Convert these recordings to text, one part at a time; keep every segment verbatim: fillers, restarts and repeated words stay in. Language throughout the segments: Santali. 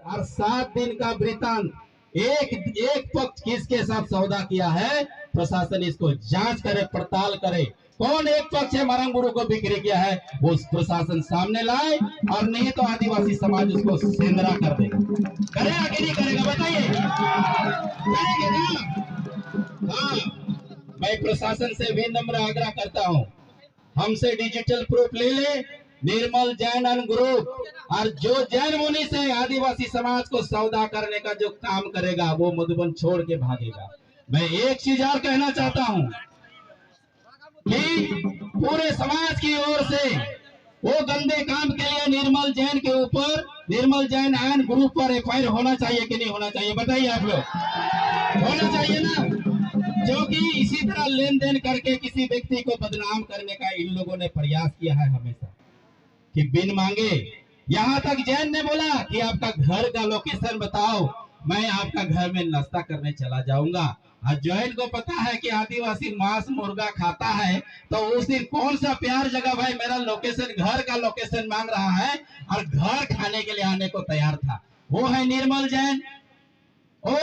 और सात दिन का वृत्तांत, एक एक पक्ष किसके साथ सौदा किया है, प्रशासन इसको जांच करे, पड़ताल करे। कौन एक पक्ष है मारंग गुरु को बिक्री किया है, वो प्रशासन सामने लाए, और नहीं तो आदिवासी समाज उसको सेंधरा कर देगा। करेगा कि नहीं करेगा, बताइए। करेगा ना? हाँ, मैं प्रशासन से विनम्र आग्रह करता हूँ, हमसे डिजिटल प्रूफ ले ले। निर्मल जैन एंड ग्रुप और जो जैन मुनि से आदिवासी समाज को सौदा करने का जो काम करेगा, वो मधुबन छोड़ के भागेगा। मैं एक चीज और कहना चाहता हूँ कि पूरे समाज की ओर से वो गंदे काम के लिए निर्मल जैन के ऊपर, निर्मल जैन एंड ग्रुप पर एफआईआर होना चाहिए कि नहीं होना चाहिए, बताइए आप लोग। होना चाहिए ना, क्योंकि इसी तरह लेन देन करके किसी व्यक्ति को बदनाम करने का इन लोगों ने प्रयास किया है हमेशा, कि बिन मांगे। यहाँ तक जैन ने बोला कि आपका घर का लोकेशन बताओ, मैं आपका घर में नाश्ता करने चला जाऊंगा। और जैन को पता है कि आदिवासी मांस मुर्गा खाता है, तो उस दिन कौन सा प्यार जगा भाई, मेरा लोकेशन, घर का लोकेशन मांग रहा है और घर खाने के लिए आने को तैयार था। वो है निर्मल जैन। वो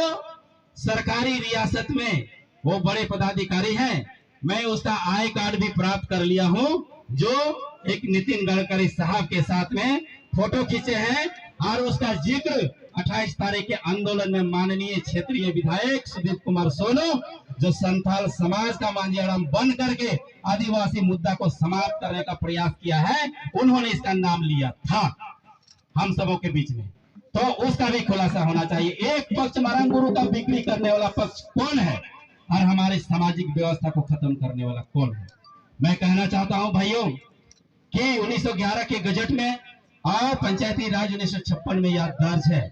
सरकारी रियासत में वो बड़े पदाधिकारी हैं। मैं उसका आई कार्ड भी प्राप्त कर लिया हूँ, जो एक नितिन गडकरी साहब के साथ में फोटो खींचे हैं, और उसका जिक्र अट्ठाईस तारीख के आंदोलन में माननीय क्षेत्रीय विधायक सुदीप कुमार सोनू, जो संथाल समाज का मांझी हड़ाम बन करके आदिवासी मुद्दा को समाप्त करने का प्रयास किया है, उन्होंने इसका नाम लिया था हम सबों के बीच में। तो उसका भी खुलासा होना चाहिए। एक पक्ष मारंग गुरु का बिक्री करने वाला पक्ष कौन है और हमारे सामाजिक व्यवस्था को खत्म करने वाला कौन है? मैं कहना चाहता हूं भाइयों कि उन्नीस सौ ग्यारह के गजट में और पंचायती राज उन्नीस सौ छप्पन में यह दर्ज है।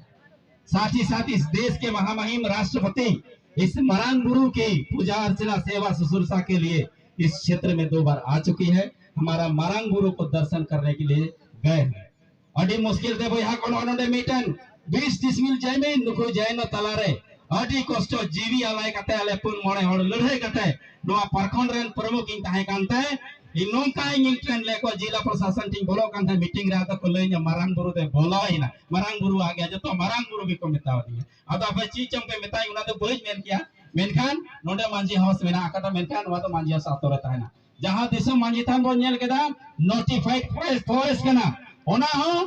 साथ ही साथ इस देश के महामहिम राष्ट्रपति इस मारंग गुरु की पूजा अर्चना, सेवा शुश्रूषा के लिए इस क्षेत्र में दो बार आ चुकी है। हमारा मारंग गुरु को दर्शन करने के लिए गए हैं। ᱟᱹᱰᱤ ᱢᱩᱥᱠᱤᱞ ᱛᱮ ᱵᱚᱭᱦᱟ ᱠᱚ ᱱᱚᱜᱼᱚ ᱱᱚᱰᱮ ᱢᱤᱫᱴᱮᱱ ᱵᱤᱥ ᱰᱤᱥᱢᱤᱞ ᱡᱟᱭᱢᱤᱱ ᱱᱩᱠᱩ ᱡᱟᱭᱱᱚ ᱛᱟᱞᱟᱨᱮ ᱟᱹᱰᱤ ᱠᱚᱥᱴᱚ ᱡᱤᱣᱤ ᱟᱞᱟᱭ ᱠᱟᱛᱮ ᱟᱞᱮ ᱯᱩᱱ ᱢᱚᱬᱮ ᱦᱚᱲ ᱞᱟᱹᱲᱦᱟᱹᱭ ᱠᱟᱛᱮ ᱱᱚᱣᱟ ᱯᱨᱚᱠᱷᱚᱸᱰ ᱨᱮᱱ ᱯᱨᱚᱢᱩᱠᱷ ᱤᱧ ᱛᱟᱦᱮᱸ ᱠᱟᱱ ᱛᱮ ᱱᱚᱝᱠᱟ ᱤᱧ ᱴᱷᱮᱱ ᱞᱟᱹᱭ ᱠᱚ ᱡᱮᱞᱟ ᱯᱨᱚᱥᱟᱥᱚᱱ ᱴᱷᱮᱱ ᱵᱚᱞᱚᱜ ᱠᱟᱱ ᱛᱟᱦᱮᱸ ᱢᱤᱴᱤᱝ ᱨᱮ, ᱟᱫᱚ ᱠᱚ ᱞᱟᱹᱭ ᱤᱧᱟ, "ᱢᱟᱨᱟᱝ ᱵᱩᱨᱩ ᱫᱚᱭ ᱵᱚᱞᱚᱭᱮᱱᱟ, ᱢᱟᱨᱟᱝ ᱵᱩᱨᱩ ᱟᱜᱮ ᱡᱚᱛᱚ ᱢᱟᱨᱟᱝ ᱵᱩᱨᱩ ᱜᱮᱠᱚ ᱢᱮᱛᱟᱣ ᱫᱤᱧᱟ, ᱟᱫᱚ ᱟᱯᱮ ᱪᱮᱫ ᱪᱚᱝ ᱯᱮ ᱢᱮᱛᱟᱧ, ᱚᱱᱟ ᱫᱚ ᱵᱟᱹᱧ ᱢᱮᱱ ᱠᱮᱭᱟ, ᱢᱮᱱᱠᱷᱟᱱ ᱱᱚᱰᱮ ᱢᱟᱹᱡᱷᱤ ᱦᱟᱣᱩᱥ ᱢᱮᱱᱟᱜ ᱟᱠᱟᱫᱟ, ᱢᱮᱱᱠᱷᱟᱱ ᱱᱚᱣᱟ ᱫᱚ ᱢᱟᱹᱡᱷᱤ ᱦᱟᱣᱩᱥ ᱟᱛᱳ ᱨᱮ ᱛᱟᱦᱮᱱᱟ, ᱡᱟᱦᱟᱸ ᱫᱤᱥᱚᱢ ᱢᱟᱹᱡᱷᱤ ᱛᱷᱟᱱ ᱵᱚᱱ ᱧᱮᱞ ᱠᱮᱫᱟ, ᱱᱳᱴᱤᱯᱷᱟᱭᱤᱰ ᱯᱷᱚᱨᱮᱥᱴ, ᱯᱷᱚᱨᱮᱥᱴ ᱠᱟᱱᱟ, ᱚᱱᱟ ᱦᱚᱸ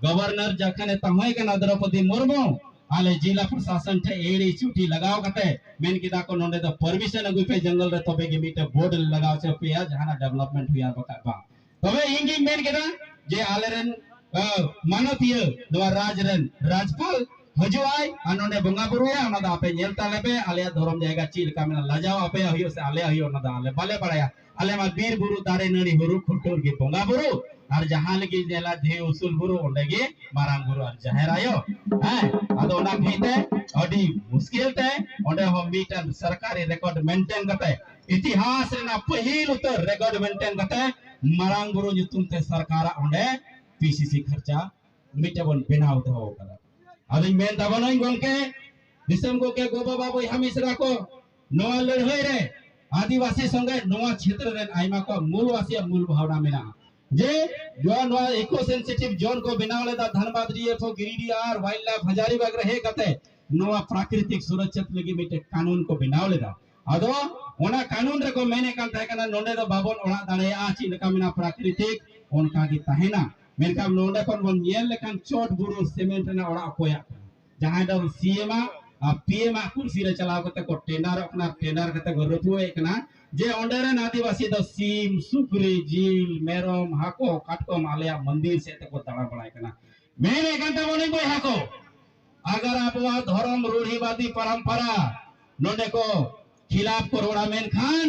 ᱜᱚᱵᱷᱚᱨᱱᱚᱨ ᱡᱚᱠᱷᱚᱱᱮ ᱛᱟᱦᱮᱸ ᱠᱟᱱᱟ ᱫᱨᱚᱯᱚᱫᱤ ᱢᱩᱨᱢᱩ, ᱟᱞᱮ ᱡᱮᱞᱟ ᱯᱨᱚᱥᱟᱥᱚᱱ ᱴᱷᱮᱱ ᱮᱲᱤ ᱪᱩᱴᱤ ᱞᱟᱜᱟᱣ ᱠᱟᱛᱮ ᱢᱮᱱ ᱠᱮᱫᱟ ᱠᱚ, "ᱱᱚᱰᱮ ᱫᱚ ᱯᱟᱨᱢᱤᱥᱚᱱ ᱟᱹᱜᱩᱭ ᱯᱮ, ᱡᱚᱝᱜᱚᱞ ᱨᱮ, ᱛᱚᱵᱮ ᱜᱮ ᱢᱤᱫᱴᱮᱱ ᱵᱳᱨᱰ ᱞᱮ ᱞᱟᱜᱟᱣ ᱦᱚᱪᱚ ᱯᱮᱭᱟ, ᱡᱟᱦᱟᱱᱟᱜ ᱰᱮᱵᱷᱞᱚᱯᱢᱮᱱᱴ ᱦᱩᱭᱩᱜᱼᱟ, ᱵᱟᱠᱷᱟᱡ ᱵᱟᱝ᱾" ᱛᱚᱵᱮ ᱤᱧ ᱜᱤᱧ ᱢᱮᱱ ᱠᱮᱫᱟ ᱡᱮ ᱟᱞᱮᱨᱮᱱ, ᱟ, ᱢᱟᱱᱚᱛᱤᱭᱟᱹ ᱱᱚᱣᱟ ᱨᱟᱡᱽ ᱨᱮᱱ ᱨᱟᱡᱽᱯᱟᱞ ᱦᱤᱡᱩᱜ ᱟᱭ ᱟᱨ ᱱᱚᱰᱮ ᱵᱚᱸᱜᱟ ᱵᱩᱨᱩᱭᱟ, ᱚᱱᱟ ᱫᱚ ᱟᱯᱮ ᱧᱮᱞ ᱛᱟᱞᱮ ᱯᱮ, ᱟᱞᱮᱭᱟᱜ ᱫᱷᱚᱨᱚᱢ ᱡᱟᱭᱜᱟ ᱪᱮᱫ ᱞᱮᱠᱟ ᱢᱮᱱᱟᱜᱼᱟ, ᱞᱟᱡᱟᱣ ᱟᱯᱮᱭᱟᱜ ᱦᱩᱭᱩᱜᱼᱟ ᱥᱮ ᱟᱞᱮᱭᱟᱜ ᱦᱩᱭᱩᱜᱼᱟ, ᱚᱱᱟ ᱫᱚ ᱟᱞᱮ ᱵᱟᱞᱮ ᱵᱟᱲᱟᱭᱟ᱾ ᱟᱞᱮ ᱢᱟ ᱵᱤᱨ ᱵᱩᱨᱩ ᱫᱟᱨᱮ ᱱᱟᱹᱲᱤ ᱦᱩᱨᱩ ᱠᱷᱩᱱᱴᱩᱲ ᱜᱮ ᱵᱚᱸᱜᱟ ᱵᱩᱨᱩ, ᱟᱨ ᱡᱟᱦᱟᱸ ᱞᱟᱹᱜᱤᱫ ᱧᱮᱞᱟ ᱫᱷᱤᱨᱤ ᱩᱥᱩᱞ ᱵᱩᱨᱩ, ᱚᱸᱰᱮ ᱜᱮ ᱢᱟᱨᱟᱝ ᱵᱩᱨᱩ ᱟᱨ ᱡᱟᱦᱮᱨ ᱟᱭᱳ᱾ ᱦᱮᱸ, ᱟᱫᱚ ᱚᱱᱟ ᱠᱷᱟᱹᱛᱤᱨ ᱛᱮ ᱟᱹᱰᱤ ᱢᱩᱥᱠᱤᱞ ᱛᱮ ᱚᱸᱰᱮ ᱦᱚᱸ ᱢᱤᱫᱴᱮᱱ ᱥᱚᱨᱠᱟᱨᱤ ᱨᱮᱠᱚᱨᱰ ᱢᱮᱱᱴᱮᱱ ᱠᱟᱛᱮ, ᱤᱛᱤᱦᱟᱥ ᱨᱮᱱᱟᱜ ᱯᱟᱹᱦᱤᱞ ᱩᱛᱟᱹᱨ ᱨᱮᱠᱚᱨᱰ ᱢᱮᱱᱴᱮᱱ ᱠᱟᱛᱮ ᱢᱟᱨᱟᱝ ᱵᱩᱨᱩ ᱧᱩᱛᱩᱢ ᱛᱮ ᱥᱚᱨᱠᱟᱨᱟᱜ ᱚᱸᱰᱮ ᱯᱤᱥᱤᱥᱤ ᱠᱷᱚᱨᱪᱟ ᱢᱤᱫᱴᱮᱱ ᱵᱚᱱ ᱵᱮᱱᱟᱣ ᱫᱚᱦᱚ ᱠᱟᱫᱟ᱾ ᱟᱫᱚᱧ ᱢᱮᱱ ᱛᱟᱵᱚᱱᱟᱹᱧ ᱜᱚᱢᱠᱮ, ᱫᱤᱥᱚᱢ ᱜᱚᱢᱠᱮ, ᱜᱚ ᱵᱟᱵᱟ, ᱵᱚᱭᱦᱟ ᱢᱤᱥᱨᱟ ᱠᱚ, ᱱᱚᱣᱟ ᱞᱟᱹᱲᱦᱟᱹᱭ ᱨᱮ ᱟᱹᱫᱤᱵᱟᱹᱥᱤ ᱥᱚᱸᱜᱮ ᱱᱚᱣᱟ ᱪᱷᱮᱛᱨᱚ ᱨᱮᱱ ᱟᱭᱢᱟ ᱠᱚᱣᱟᱜ ᱢᱩᱞᱵᱟᱥᱤᱭᱟᱜ ᱢᱩᱞ ᱵᱷᱟᱵᱽᱱᱟ ᱢᱮᱱᱟᱜᱼᱟ ᱡᱮ ᱱᱚᱣᱟ, ᱱᱚᱣᱟ ᱤᱠᱳ ᱥᱮᱱᱥᱤᱴᱤᱵᱷ ᱡᱳᱱ ᱠᱚ ᱵᱮᱱᱟᱣ ᱞᱮᱫᱟ ᱫᱷᱟᱱᱵᱟᱫᱽ ᱰᱤ ᱮᱯᱷ ᱳ, ᱜᱤᱨᱤᱰᱤ ᱟᱨ ᱣᱟᱭᱤᱞᱰ ᱞᱟᱭᱤᱯᱷ ᱦᱟᱡᱟᱨᱤᱵᱟᱜᱽ ᱨᱮ ᱦᱮᱡ ᱠᱟᱛᱮ ᱱᱚᱣᱟ ᱯᱨᱟᱠᱨᱤᱛᱤᱠ ᱥᱩᱨᱚᱠᱪᱷᱟ ᱞᱟᱹᱜᱤᱫ ᱢᱤᱫᱴᱮᱱ ᱠᱟᱹᱱᱩᱱ ᱠᱚ ᱵᱮᱱᱟᱣ ᱞᱮᱫᱟ᱾ ᱟᱫᱚ ᱚᱱᱟ ᱠᱟᱹᱱᱩᱱ ᱨᱮᱠᱚ ᱢᱮᱱᱮᱫ ᱠᱟᱱ ᱛᱟᱦᱮᱸ ᱠᱟᱱᱟ, ᱱᱚᱰᱮ ᱫᱚ ᱵᱟᱵᱚᱱ ᱚᱲᱟᱜ ᱫᱟᱲᱮᱭᱟᱜᱼᱟ, ᱪᱮᱫ ᱞᱮᱠᱟ ᱢᱮᱱᱟᱜᱼᱟ ᱯᱨᱟᱠᱨᱤᱛᱤᱠ ᱚᱱᱠᱟ ᱜᱮ ᱛᱟᱦᱮᱱᱟ᱾ ᱢᱮᱱᱠᱷᱟᱱ ᱱᱚᱰᱮ ᱠᱷᱚᱱ ᱵᱚᱱ ᱧᱮᱞ ᱞᱮᱠᱷᱟᱱ ᱪᱚᱴ ᱵᱩᱨᱩ ᱥᱤᱢᱮᱱᱴ ᱨᱮᱱᱟᱜ ᱚᱲᱟᱜ ᱚᱠᱚᱭᱟᱜ ᱠᱟᱱᱟ? ᱡᱟᱦᱟᱸᱭ ᱫᱚ ᱥᱤ ᱮᱢ ᱟᱜ ᱟᱨ ᱯᱤ ᱮᱢ ᱟᱜ ᱠᱩᱨᱥᱤ ᱨᱮ ᱪᱟᱞᱟᱣ ᱠᱟᱛᱮ ᱠᱚ ᱴᱮᱱᱰᱟᱨᱚᱜ ᱠᱟᱱᱟ, ᱴᱮᱱᱰᱟᱨ ᱠᱟᱛᱮ ᱠᱚ ᱨᱟᱹᱯᱩᱫ ᱮᱫ ᱠᱟᱱᱟ ᱡᱮ ᱚᱸᱰᱮ ᱨᱮᱱ ᱟᱹᱫᱤᱵᱟᱹᱥᱤ ᱫᱚ ᱥᱤᱢ, ᱥᱩᱠᱨᱤ ᱡᱤᱞ, ᱢᱮᱨᱚᱢ, ᱦᱟᱹᱠᱩ, ᱠᱟᱴᱠᱚᱢ ᱟᱞᱮᱭᱟᱜ ᱢᱚᱱᱫᱤᱨ ᱥᱮᱫ ᱛᱮᱠᱚ ᱫᱟᱬᱟ ᱵᱟᱲᱟᱭ ᱠᱟᱱᱟ᱾ ᱢᱮᱱᱮᱫ ᱠᱟᱱ ᱛᱟᱵᱚᱱᱟᱹᱧ ᱵᱚᱭᱦᱟ ᱠᱚ, ᱟᱜᱟᱨ ᱟᱵᱚᱣᱟᱜ ᱫᱷᱚᱨᱚᱢ ᱨᱩᱲᱦᱤᱵᱟᱫᱤ ᱯᱚᱨᱚᱢᱯᱚᱨᱟ ᱱᱚᱰᱮ ᱠᱚ ᱠᱷᱤᱞᱟᱯ ᱠᱚ ᱨᱚᱲᱟ, ᱢᱮᱱᱠᱷᱟᱱ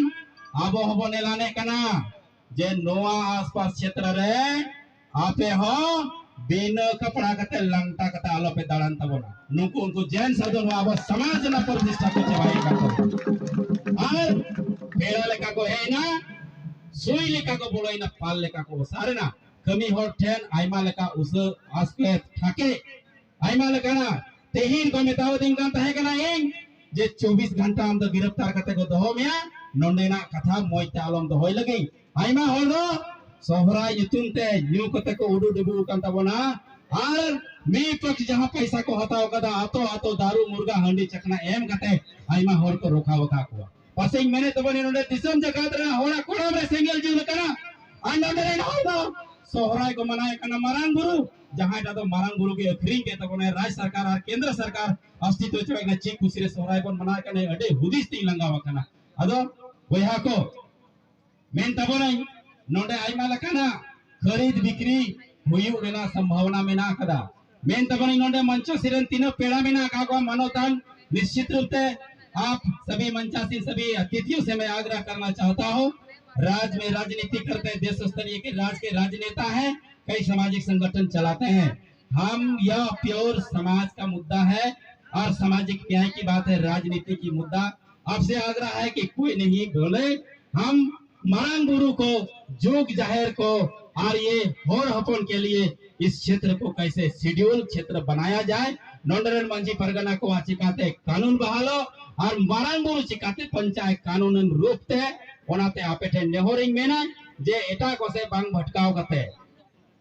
ᱟᱵᱚ ᱦᱚᱸᱵᱚᱱ ᱮᱞᱟᱱᱮᱫ ᱠᱟᱱᱟ ᱡᱮ ᱱᱚᱣᱟ ᱟᱥᱯᱟᱥ ᱪᱷᱮᱛᱨᱚ ᱨᱮ ᱟᱯᱮ ᱦᱚᱸ ᱵᱤᱱᱟᱹ ᱠᱟᱯᱲᱟ ᱠᱟᱛᱮ, ᱞᱟᱝᱴᱟ ᱠᱟᱛᱮ ᱟᱞᱚᱯᱮ ᱫᱟᱬᱟᱱ ᱛᱟᱵᱚᱱᱟ᱾ ᱱᱩᱠᱩ, ᱩᱱᱠᱩ ᱡᱮᱱ ᱥᱟᱫᱷᱩ ᱱᱚᱣᱟ ᱟᱵᱚ ᱥᱚᱢᱟᱡᱽ ᱨᱮᱱᱟᱜ ᱯᱨᱚᱛᱤᱥᱴᱷᱟ ᱠᱚ ᱪᱟᱵᱟᱭᱮᱫ ᱠᱟᱱ ᱛᱟᱵᱚᱱᱟ᱾ ᱟᱨ ᱯᱮᱲᱟ ᱞᱮᱠᱟ ᱠᱚ ᱦᱮᱡ ᱮᱱᱟ, ᱥᱩᱭ ᱞᱮᱠᱟ ᱠᱚ ᱵᱚᱞᱚᱭᱮᱱᱟ, ᱯᱟᱞ ᱞᱮᱠᱟ ᱠᱚ ᱚᱥᱟᱨ ᱮᱱᱟ᱾ ᱠᱟᱹᱢᱤ ᱦᱚᱲ ᱴᱷᱮᱱ ᱟᱭᱢᱟ ᱞᱮᱠᱟ ᱩᱥᱟᱹ ᱟᱥᱠᱮᱛ ᱴᱷᱟᱠᱮ ᱟᱭᱢᱟ ᱞᱮᱠᱟᱱᱟᱜ᱾ ᱛᱮᱦᱮᱧ ᱠᱚ ᱢᱮᱛᱟᱣᱟᱫᱤᱧ ᱠᱟᱱ ᱛᱟᱦᱮᱸ ᱠᱟᱱᱟ ᱤᱧ ᱡᱮ ᱪᱚᱵᱵᱤᱥ ᱜᱷᱚᱱᱴᱟ ᱟᱢ ᱫᱚ ᱜᱤᱨᱯᱷᱛᱟᱨ ᱠᱟᱛᱮ ᱠᱚ ᱫᱚᱦᱚ ᱢᱮᱭᱟ, ᱱᱚᱸᱰᱮᱱᱟᱜ ᱠᱟᱛᱷᱟ ᱢᱚᱡᱽ ᱛᱮ ᱟᱞᱚᱢ ᱫᱚᱦᱚᱭ ᱞᱟᱹᱜᱤᱫ᱾ ᱟᱭᱢᱟ ᱦᱚᱲ ᱫᱚ ᱥᱚᱦᱨᱟᱭ ᱧᱩᱛᱩᱢ ᱛᱮ ᱧᱩ ᱠᱟᱛᱮ ᱠᱚ ᱩᱰᱩ ᱰᱩᱵᱩ ᱟᱠᱟᱱ ᱛᱟᱵᱚᱱᱟ᱾ ᱟᱨ ᱢᱤᱫ ᱯᱚᱠᱷ ᱡᱟᱦᱟᱸ ᱯᱚᱭᱥᱟ ᱠᱚ ᱦᱟᱛᱟᱣ ᱠᱟᱫᱟ, ᱟᱛᱳ ᱟᱛᱳ ᱫᱟᱨᱩ, ᱢᱩᱨᱜᱟ, ᱦᱟᱺᱰᱤ, ᱪᱟᱠᱷᱱᱟ ᱮᱢ ᱠᱟᱛᱮ ᱟᱭᱢᱟ ᱦᱚᱲ ᱠᱚ ᱨᱚᱠᱷᱟᱣ ᱟᱠᱟᱫ ᱠᱚᱣᱟ᱾ ᱯᱟᱥᱮᱧ ᱢᱮᱱᱮᱫ ᱛᱟᱵᱚᱱᱟ, ᱱᱚᱰᱮ ᱫᱤᱥᱚᱢ ᱡᱟᱠᱟᱛ ᱨᱮ ᱦᱚᱲᱟᱜ ᱠᱚᱲᱟᱢ ᱨᱮ ᱥᱮᱸᱜᱮᱞ ᱡᱩᱞ ᱟᱠᱟᱱᱟ, ᱟᱨ ᱱᱚᱰᱮ ᱨᱮᱱ ᱦᱚᱲ ᱫᱚ ᱥᱚᱦᱨᱟᱭ ᱠᱚ ᱢᱟᱱᱟᱣᱮᱫ ᱠᱟᱱᱟ ᱢᱟᱨᱟᱝ ᱵᱩᱨᱩ, ᱡᱟᱦᱟᱸᱭ ᱫᱚ ᱢᱟᱨᱟᱝ ᱵᱩᱨᱩ ᱜᱮ ᱟᱹᱠᱷᱨᱤᱧ ᱠᱮᱫ ᱛᱟᱵᱚᱱᱟᱭ, ᱨᱟᱡᱽ ᱥᱚᱨᱠᱟᱨ ᱟᱨ ᱠᱮᱱᱫᱨᱚ ᱥᱚᱨᱠᱟᱨ ᱚᱥᱛᱤᱛᱣ ᱪᱟᱵᱟᱭ ᱠᱟᱱᱟ᱾ ᱪᱮᱫ ᱠᱩᱥᱤ ᱨᱮ ᱥᱚᱦᱨᱟᱭ ᱵᱚᱱ ᱢᱟᱱᱟᱣᱮᱫ ᱠᱟᱱᱟ, ᱟᱹᱰᱤ ᱦᱩᱫᱤᱥ ᱛᱤᱧ ᱞᱟᱸᱜᱟᱣ ᱟᱠᱟᱱᱟ᱾ ᱟᱫᱚ ᱵᱚᱭᱦᱟ ᱠᱚ, ᱢᱮᱱ ᱛᱟᱵᱚᱱᱟᱹᱧ, ᱱᱚᱰᱮ ᱟᱭᱢᱟ ᱞᱮᱠᱟᱱᱟᱜ ᱠᱷᱟᱹᱨᱤᱫ ᱵᱤᱠᱨᱤ ᱦᱩᱭᱩᱜ ᱨᱮᱱᱟᱜ ᱥᱚᱢᱵᱷᱟᱵᱚᱱᱟ ᱢᱮᱱᱟᱜ ᱟᱠᱟᱫᱟ᱾ ᱢᱮᱱ ᱛᱟᱵᱚᱱᱟᱹᱧ, ᱱᱚᱰᱮ ᱢᱚᱧᱪᱟᱥᱤᱱ ᱨᱮᱱ ᱛᱤᱱᱟᱹᱜ ᱯᱮᱲᱟ ᱢᱮᱱᱟᱜ ᱟᱠᱟᱫ ᱠᱚᱣᱟ, ᱢᱟᱱᱚᱛᱟᱱ, ᱱᱤᱥᱪᱤᱛ ᱨᱩᱯ ᱛᱮ आप सभी मंचासीन, सभी अतिथियों से मैं आग्रह करना चाहता हूँ, राज्य में राजनीति करते हैं, देश स्तरीय के राज के राजनेता हैं, कई सामाजिक संगठन चलाते हैं। हम यह प्योर समाज का मुद्दा है और सामाजिक न्याय की बात है, राजनीति की मुद्दा। आपसे आग्रह है कि कोई नहीं बोले, हम ᱢᱟᱨᱟᱝ ᱵᱩᱨᱩ ᱠᱚ, ᱡᱩᱜᱽ ᱡᱟᱦᱮᱨ ᱠᱚ, ᱟᱨ ᱤᱭᱟᱹ ᱦᱚᱲ ᱦᱚᱯᱚᱱ ᱠᱮ ᱞᱤᱭᱮ ᱤᱥ ᱪᱷᱮᱛᱨᱚ ᱠᱚ ᱠᱟᱭᱥᱮ ᱥᱤᱰᱤᱭᱩᱞ ᱪᱷᱮᱛᱨᱚ ᱵᱟᱱᱟᱭᱟ ᱡᱟᱭ, ᱱᱚᱰᱮ ᱨᱮᱱ ᱢᱟᱹᱡᱷᱤ ᱯᱟᱨᱜᱟᱱᱟ ᱠᱚᱣᱟᱜ ᱪᱤᱠᱟᱛᱮ ᱠᱟᱹᱱᱩᱱ ᱵᱟᱦᱟᱞᱚᱜ ᱟᱨ ᱢᱟᱨᱟᱝ ᱵᱩᱨᱩ ᱪᱤᱠᱟᱛᱮ ᱯᱚᱧᱪᱟᱭᱮᱛ ᱠᱟᱹᱱᱩᱱ ᱨᱩᱯ ᱛᱮ᱾ ᱚᱱᱟᱛᱮ ᱟᱯᱮ ᱴᱷᱮᱱ ᱱᱮᱦᱚᱨᱤᱧ ᱢᱮᱱᱟ ᱡᱮ ᱮᱴᱟᱜ ᱠᱚ ᱥᱮᱫ ᱵᱟᱝ ᱵᱷᱟᱴᱠᱟᱣ ᱠᱟᱛᱮ,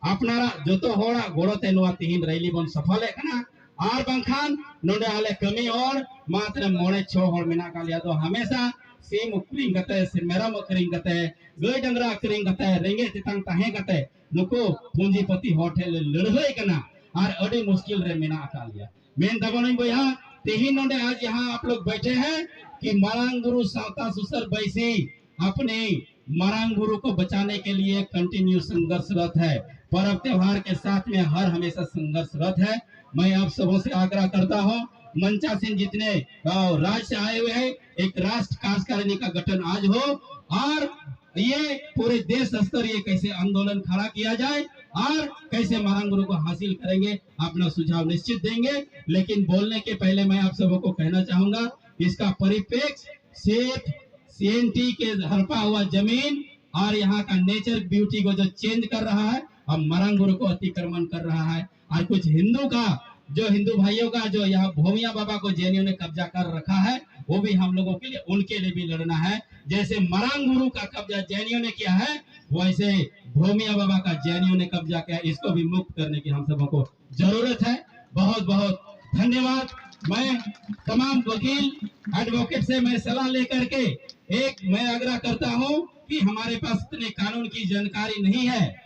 ᱟᱯᱱᱟᱨᱟᱜ ᱡᱚᱛᱚ ᱦᱚᱲᱟᱜ ᱜᱚᱲᱚ ᱛᱮ ᱱᱚᱣᱟ ᱛᱤᱦᱤᱧ ᱨᱮᱞᱤ ᱵᱚᱱ ᱥᱚᱯᱷᱚᱞᱮᱫ ᱠᱟᱱᱟ᱾ ᱟᱨ ᱵᱟᱝᱠᱷᱟᱱ ᱱᱚᱰᱮ ᱟᱞᱮ ᱠᱟᱹᱢᱤ ᱦᱚᱲ ᱢᱟᱛᱨᱮ ᱢᱚᱬᱮ ᱪᱷᱚ ᱦᱚᱲ ᱢᱮᱱᱟᱜ ᱟᱠᱟᱫ ᱞᱮᱭᱟ, ᱟᱫᱚ ᱦᱟᱢᱮᱥᱟ ᱥᱤᱢ ᱟᱹᱠᱷᱨᱤᱧ ᱠᱟᱛᱮ ᱥᱮ ᱢᱮᱨᱚᱢ ᱟᱹᱠᱷᱨᱤᱧ ᱠᱟᱛᱮ, ᱜᱟᱹᱭ ᱰᱟᱝᱨᱟ ᱟᱹᱠᱷᱨᱤᱧ ᱠᱟᱛᱮ, ᱨᱮᱸᱜᱮᱡ ᱛᱮᱛᱟᱝ ᱛᱟᱦᱮᱸ ᱠᱟᱛᱮ ᱱᱩᱠᱩ ᱯᱩᱸᱡᱤᱯᱟᱹᱛᱤ ᱦᱚᱲ ᱴᱷᱮᱱ ᱞᱮ ᱞᱟᱹᱲᱦᱟᱹᱭ ᱠᱟᱱᱟ ᱟᱨ ᱟᱹᱰᱤ ᱢᱩᱥᱠᱤᱞ ᱨᱮ ᱢᱮᱱᱟᱜ ᱟᱠᱟᱫ ᱞᱮᱭᱟ᱾ ᱢᱮᱱ ᱛᱟᱵᱚᱱᱟᱹᱧ ᱵᱚᱭᱦᱟ, ᱛᱮᱦᱮᱧ ᱱᱚᱰᱮ ᱟᱡ ᱡᱟᱦᱟᱸ ᱟᱯ ᱞᱳᱜ ᱵᱟᱭᱴᱷᱮ ᱦᱮᱸ ᱠᱤ ᱢᱟᱨᱟᱝ ᱵᱩᱨᱩ ᱥᱟᱶᱛᱟ ᱥᱩᱥᱟᱹᱨ ᱵᱟᱹᱭᱥᱤ ᱟᱯᱱᱮ ᱢᱟᱨᱟᱝ ᱵᱩᱨᱩ ᱠᱚ ᱵᱟᱪᱟᱱᱮ ᱠᱮ ᱞᱤᱭᱮ ᱠᱚᱱᱴᱤᱱᱭᱩ ᱥᱚᱝᱜᱷᱚᱨᱥᱨᱚᱛ ᱦᱮᱸ, ᱯᱚᱨᱚᱵᱽ ᱛᱮᱣᱦᱟᱨ ᱠᱮ ᱥᱟᱛᱷ ᱢᱮ ᱦᱟᱨ ᱦᱟᱢᱮᱥᱟ ᱥᱚᱝᱜᱷᱚᱨᱥᱨᱚᱛ ᱦᱮᱸ। मैं आप सबों से आग्रह करता हूँ, मंचासीन जितने राज्य से आए हुए हैं, एक राष्ट्र कार्यकारिणी का गठन आज हो और ये पूरे देश स्तर ये कैसे आंदोलन खड़ा किया जाए और कैसे मारंग गुरु को हासिल करेंगे, अपना सुझाव निश्चित देंगे। लेकिन बोलने के पहले मैं आप सबों को कहना चाहूंगा, इसका परिप्रेक्ष्य सिर्फ सीएनटी के हड़पा हुआ जमीन और यहाँ का नेचर ब्यूटी को जो चेंज कर रहा है, अब मारंग गुरु को अतिक्रमण कर रहा है। और कुछ हिंदू का, जो हिंदू भाइयों का जो यहाँ भोमिया बाबा को जेएनयू ने कब्जा कर रखा है, वो भी हम लोगों के लिए, उनके लिए भी लड़ना है। जैसे मरांग गुरु का कब्जा जैनियों ने किया है, वैसे भोमिया बाबा का जैनियों ने कब्जा किया है, इसको भी मुक्त करने की हम सबों को जरूरत है। बहुत बहुत धन्यवाद। मैं तमाम वकील, एडवोकेट से मैं सलाह लेकर के एक मैं आग्रह करता हूं कि हमारे पास इतने कानून की जानकारी नहीं है,